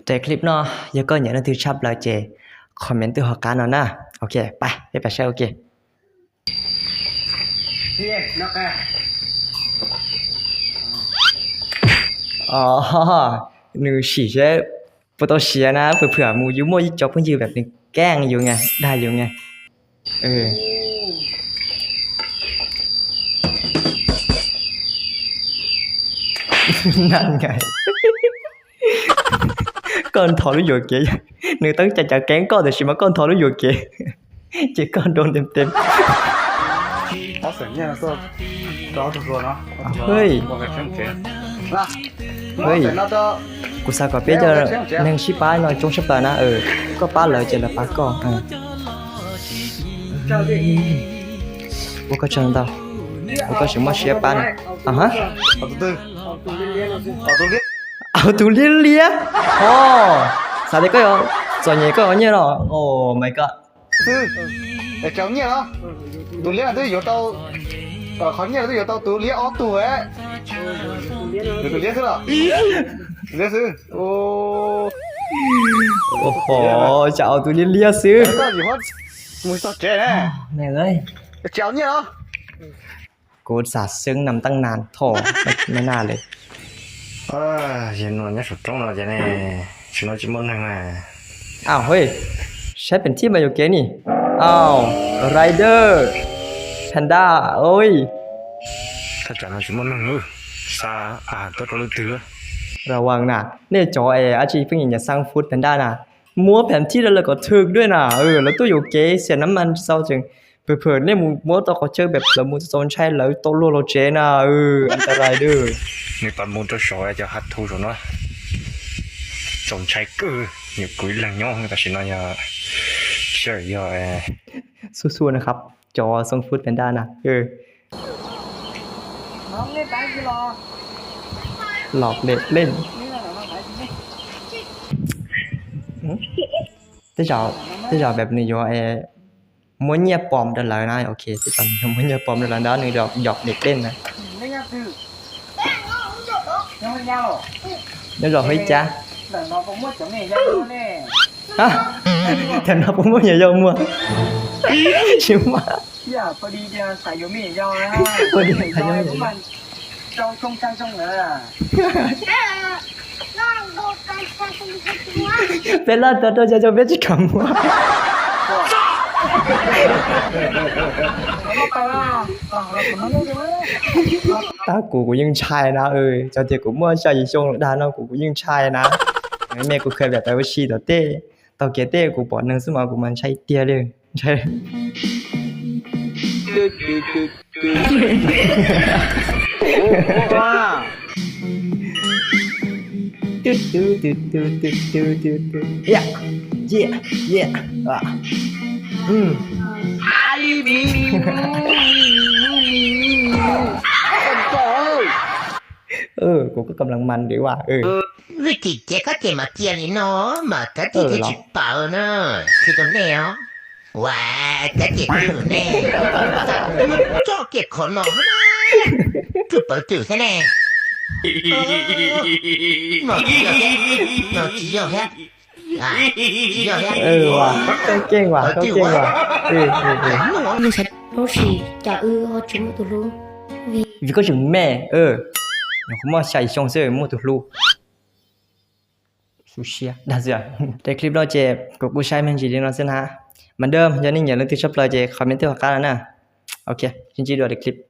Daim clip no yog koj nyiam leej twg tshaj plaws ces comment twb hauv qab no na. Ok, peb pab saib ua ke. Nws sim seb puas tau siav na, pw phwm mus yus muaj ib cov phooj ywg nws keej yus na, dag yus na. Koj ntho lub yuam kev, nws teeb cav cav keeb koj tiam sis mas koj ntho lub yuam kev ces koj nroo ntev ntev. Kuv xav kom peb cov neeg sib pab no coob tshaj plaws na, koj pab lawv ces lawv pab koj. Ua koj tsaug ntau, ua koj tseem muaj siab pab no. Au tus liab liab, o, xav tias koj yuav txom nyem koj yuav nyiaj no. Oh my god. Xwb, es tsaus nyiaj los? Tus liab twb yuav tau, qhov nyiaj twb yuav tau tus liab ob tug. Tus liab xwb los? Liab xwb. Ua ho, tsam tus liab liab xwb. Mus txog tsev ne. Tsaus nyiaj los? Kuv xav xeeb nam teej nas tho, me na li. Yog nyob saum roob no ces ne, tsis no tsis muaj neeg na. Au, saib pem thib mas yuam kev ni. Au, rider, panda, oi. Thaj tsam no tsis muaj neeg, xa tuaj rau leej twg. Ra vaj na, nej cov es ab tsi pheej nyiam xeeb food panda na, muab pheem thib rau lawv kom thwm dua na, lawv tuaj yuam kev xiam nam mas txaus tseem, pheem pheem nej mus muab tau qhov chaw pem lawv mus txaus ntshai lawv tau luag los tsev na, antarai dwb. Nws pas mus rau saum cov hav thu saum no, txaus ntshai kawg, nyuam kuv ib leeg nyob tam sim no yog, sure yog. Xub xua na khab, cov xeeb food panda na. Lom dem leej. Tej zaum peb nws yuav muab nyiaj pom rau lawv na, ok, tej zaum nws yuav muab nyiaj pom rau lawv ntawd nws yom dem leej na. Nyob zoo hib cab. Thaum no puas muaj me nyuam yau muag? Tsis muaj. Peb laj tau rau cov peb tsis kam muag. Tab kuv kuv yeej ntshai na, cov tias kuv muaj xya yim xyoo dag no kuv kuv yeej ntshai na. Me kuv khaws pem pais ua si tom tej, tau kev tej kuv pom neeg xwb mas kuv mas ntshai tiag li. Ntshai. Kuv kuj kam lees mas li vas. Vim tim ces koj ces mas kiag li no mas kav tij thiaj tsis paub na, tsis tau nej os. Ua, kav tij tau nej, coj kiag qhov no, twb pawv twm thiab ne. No tsis yog thiab, no tsis yog thiab. Koj keej vas, koj keej vas. Nws xav lub sim cas wb ho tsis muaj tus hlub. Vim koj tseem me, nyuam qhuav muaj xya yim xyoo xwb muaj tus hlub. Xu siab dag xwb. Daim clip no ces kuv kuj saib me ntsis li no xwb na. Mas dab yog nej nyiam leej twg tshaj plaws ces comment twb hauv qab no na. Ok, sib ntsib dua daim clip.